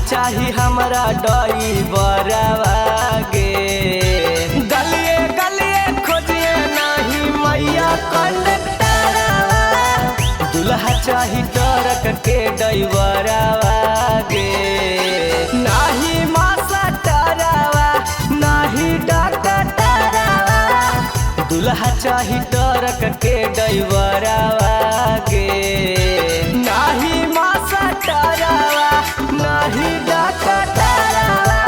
चाही हमरा डईबरवा गे। गलिए गलिए खोजिए नाही मैया कंडक्टरवा, दुल्हा चाही ट्रक के डईबरवा गे। नाही मास्टरवा नाही डॉक्टरवा, दुल्हा चाही ट्रक के डईबरवा गे। नाही मास्टरवा नाही डॉक्टरवा,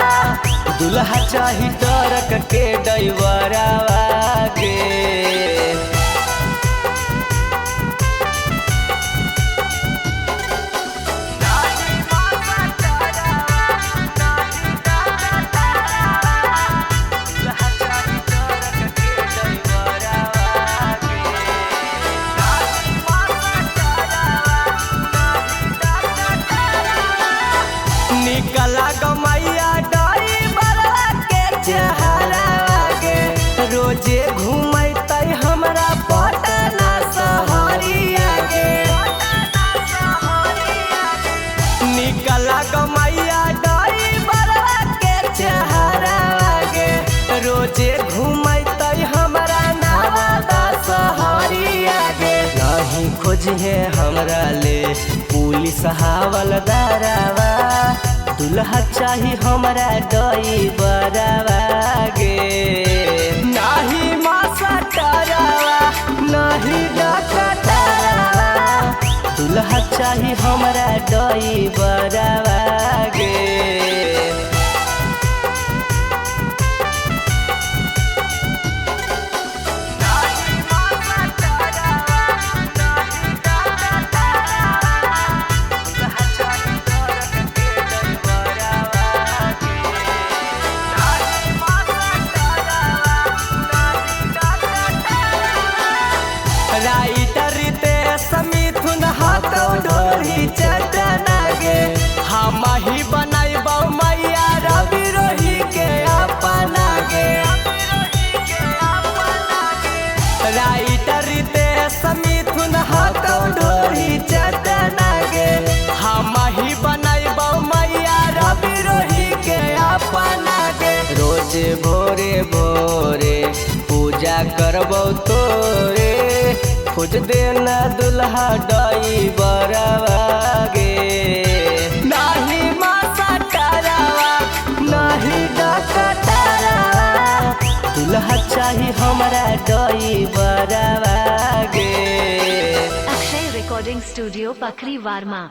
दुल्हा चाही ट्रक के डईबरवा गे। निकला गमैया डईबरवा के चेहरा गे, रोजे घूमैतै हमरा पटना शहरिया गे। निकला गमैया डईबरवा के चेहरा गे, रोजे घूमैतै हमरा नवादा शहरिया गे। नहीं खोजिहे हमरा ले पुलिस हवलदारवा, दुल्हा चाही हमरा डईबरवा गे। नाही मास्टरवा नाही डॉक्टरवा, दुल्हा चाही हमरा डईबरवा गे। राइटर रितेश मिथुन हाथौ ढोरी चटना गे, हम ही बनैबौ मैया रवि रोही के अपना गे। राइटर रितेश मिथुन हाथौ ढोरी चटना गे, हम ही बनैबौ मैया रवि रोही के अपना गे। रोज भोरे भोरे पूजा करबौ तोरे, खोज देना दुल्हा डईबरवा गे। नाही मास्टरवा नाही डॉक्टरवा, दुल्हा चाही हमरा डईबरवा गे। अक्षय रिकॉर्डिंग स्टूडियो पखरी वार्मा।